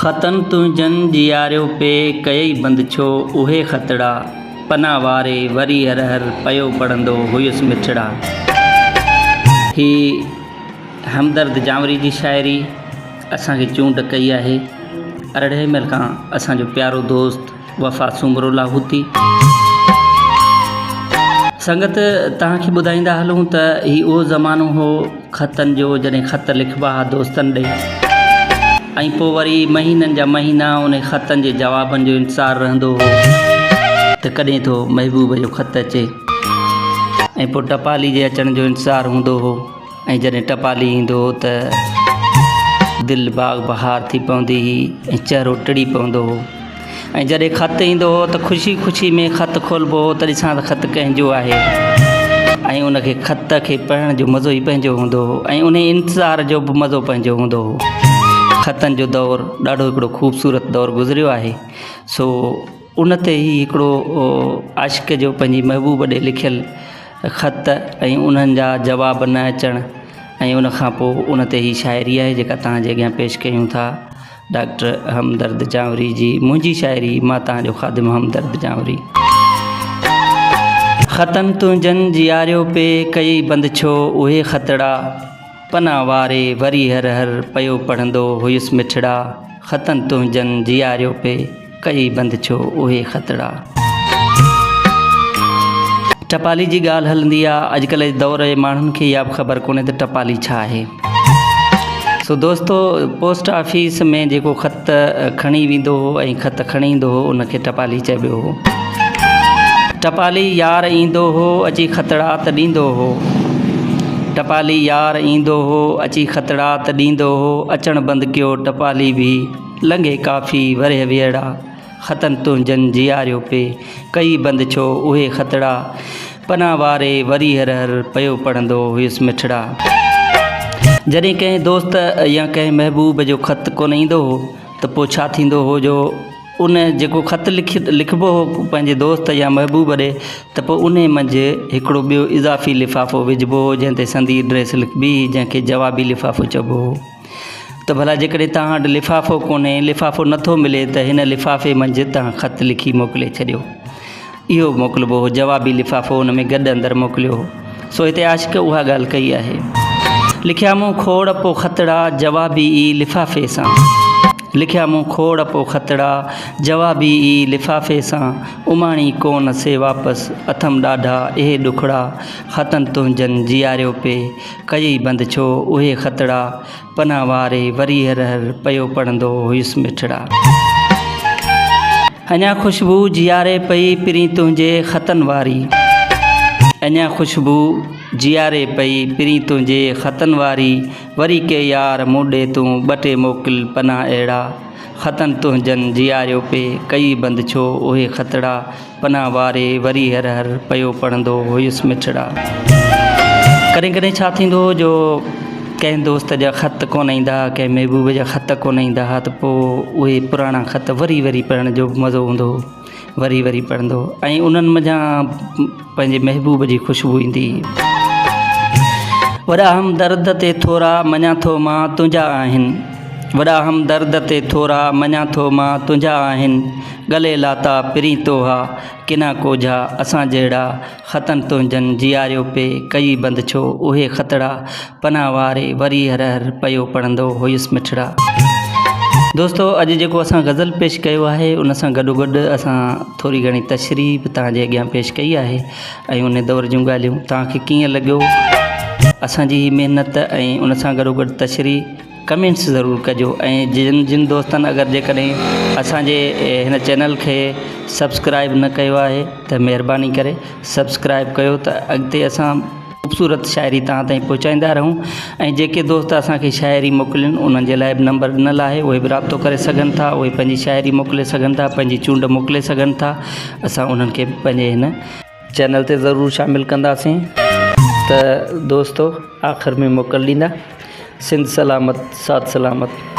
خطن تنهنجن جياريو پي ڪيئي بند ڇو اهي خطڙا پنا واري وري هر هر پيو پڙهندو هيس مٺڙا. هي همدرد جانوري جي شاعري اسان کي چونڊ ڪئي آهي ارڙهين ميل کان اسان جو پيارو دوست وفا سومرو لاهوتي. سنگت توهان کي ٻڌائيندا هلون ته هي اهو زمانو هو خطن جو جڏهن خط لکبا ها دوستن ڏي ۽ پوء وري مهينن جا مهينا انهي خطن جي جوابن جو انتظار رهندو هو ته ڪڏهن ٿو محبوب جو خط اچي ۽ پوء ٽپالي جي اچڻ جو انتظار هوندو هو. ۽ جڏهن ٽپالي ايندو هو ته دل باغ بهار ٿي پوندي هئي ۽ چهرو ٽڙي پوندو هو ۽ جڏهن خط ايندو هو ته خوشي خوشي ۾ خط کولبو هو ته ڏسان ته خط ڪنهن جو آهي ۽ ان کي خط کي پڙهڻ جو مزو ئي پنهنجو هوندو هو ۽ ان انتظار جو به مزو پنهنجو هوندو هو خطن جو دور ڏاڍو هڪڙو خوبصورت دور گذريو آهي سو ان تي هي هڪڙو عاشق جو پنهنجي محبوب ڏي لکيل خط ۽ انهن جا جواب نه اچڻ ۽ ان کان پوء ان تي هي شاعري آهي جيڪا توهان جي اڳيان پيش ڪيون ٿا ڊاڪٽر همدرد جانوري جي منهنجي شاعري مان توهان جو خادم همدرد جانوري. خطن تنهنجن جياريو پي ڪيئي بند ڇو اهي خطڙا پنا واري وري هر هر پيو پڙهندو هيس مٺڙا خطن تنهنجن جياريو پي ڪئي بند ڇو اهي خطڙا. ٽپالي جي ڳالهه هلندي آ اڄڪلهه جي دور جي ماڻهن کي اها به خبر ڪونهي ته ٽپالي ڇا آهي. سو دوستو پوسٽ آفيس ۾ جيڪو خط کڻي ويندو هو ۽ خط کڻي ايندو هو ان کي ٽپالي چئبو هو. ٽپالي يار ايندو هو اچي خطڙا ته ڏيندو هو. ٽپالي يار ايندو هو اچي خطڙا ته ڏيندو هو اچڻ بند ڪيو ٽپالي به. لنگهي ڪافي ورهيه ويئڙا، خطن تنهنجن جياريو پي، ڪئي بند ڇو اهي خطڙا، پنا واري وري هر هر پيو پڙهندو هيس مٺڙا. جڏهن ڪنهن دوست يا ڪنهن محبوب جو خط ڪونه ايندو هو ته پوء ڇا ٿيندو هو جو ان جيڪو خط لکبو هو پنهنجي دوست يا محبوب ڏي ته پوء انهي منجهه هڪڙو ٻيو اضافي لفافو وجهبو هو جنهن تي سندي ائڊريس لکبي هئي جنهن کي جوابي لفافو چئبو هو. ته ڀلا جيڪڏهن توهان وٽ لفافو ڪونهي، لفافو نه ٿو ملي ته هن لفافي منجهه توهان خط لکي موڪلي ڇڏيو. اهو موڪلبو هو، جوابي لفافو ان ۾ گڏ اندر موڪليو هو. سو هتي عاشق اها ڳالهه ڪئي آهي. لکيا مون کوڙ پو خطڙا جوابي ئي لفافي سان. لکيا مون کوڙ پو خطڙا جوابي ئي لفافي سان. اماڻي ڪون سي واپس اٿم ڏاڍا اهي ڏکڙا. خطن تنهنجن جياريو پي ڪيئي بند ڇو اهي خطڙا، پنا واري وري هر هر پيو پڙهندو هيس مٺڙا. اڃا خوشبو جياري پئي پرين تنهنجي خطن واري. اڃا خوشبو جياري پئي پرين تنهنجي خطن واري، وري ڪي يار مون ڏي تون ٻه ٽي موڪل پنا اهڙا. خطن تنهنجن جياريو پي ڪيئي بند ڇو اهي خطڙا، پناهه واري وري هر هر پيو پڙهندو هيس مٺڙا. ڪڏهن ڪڏهن ڇا ٿيندو هو جو ڪنهن دوست جا خط ڪونه ايندا ها ڪنهن محبوب جا خط ڪونه ايندا ها ته پوء اهي پراڻا خط وري وري پڙهڻ جو به مزو هوندو هو وري وري پڙهندو هو ۽ انهن منجهان پنهنجي محبوب جي خوشبو ايندي هئي. وڏا همدرد تي ٿورا مڃان ٿو مان تنهنجا آهن. وڏا همدرد تي ٿورا مڃان ٿو مان تنهنجا آهن. ڳلي لاتا پرين توها، ڪنا ڪوجها اسان جهڙا، خطن تنهنجن جياريو پي، ڪئي بند ڇو اهي خطڙا، پناهه واري وري هر هر پيو پڙهندو هيس مٺڙا. دوستو اڄ جيڪو اسان غزل پيش ڪيو آهي ان سان گڏوگڏ اسان ٿوري گهڻي تشريح به توهان جي اڳيان پيش ڪئي آهي ۽ ان دور جون ڳالهيون توهان کي ڪيئن لڳيو اسان جي هي محنت ۽ ان سان گڏوگڏ تشريح ڪمينٽس ضرور ڪجو ۽ جن جن دوستن اگر جيڪڏهن اسان جي هن چينل کي سبسڪرائب نه ڪيو آهي ته مهرباني ڪري سبسڪرائب ڪيو ته اڳتي اسان خوبصورت شاعري توهان تائين پهچائيندا رهون ۽ جيڪي دوست اسان کي شاعري موڪلين انهن جي لاء به نمبر ڏنل آهي اهي به رابطو ڪري سگهن ٿا اهي پنهنجي شاعري موڪلي سگهن ٿا پنهنجي چونڊ موڪلي سگهن ٿا اسان انهن کي به پنهنجي هن چينل تي ضرور شامل ڪنداسين ته دوستو آخر ۾ موڪل ڏيندا سنڌ سلامت ساٿ سلامت.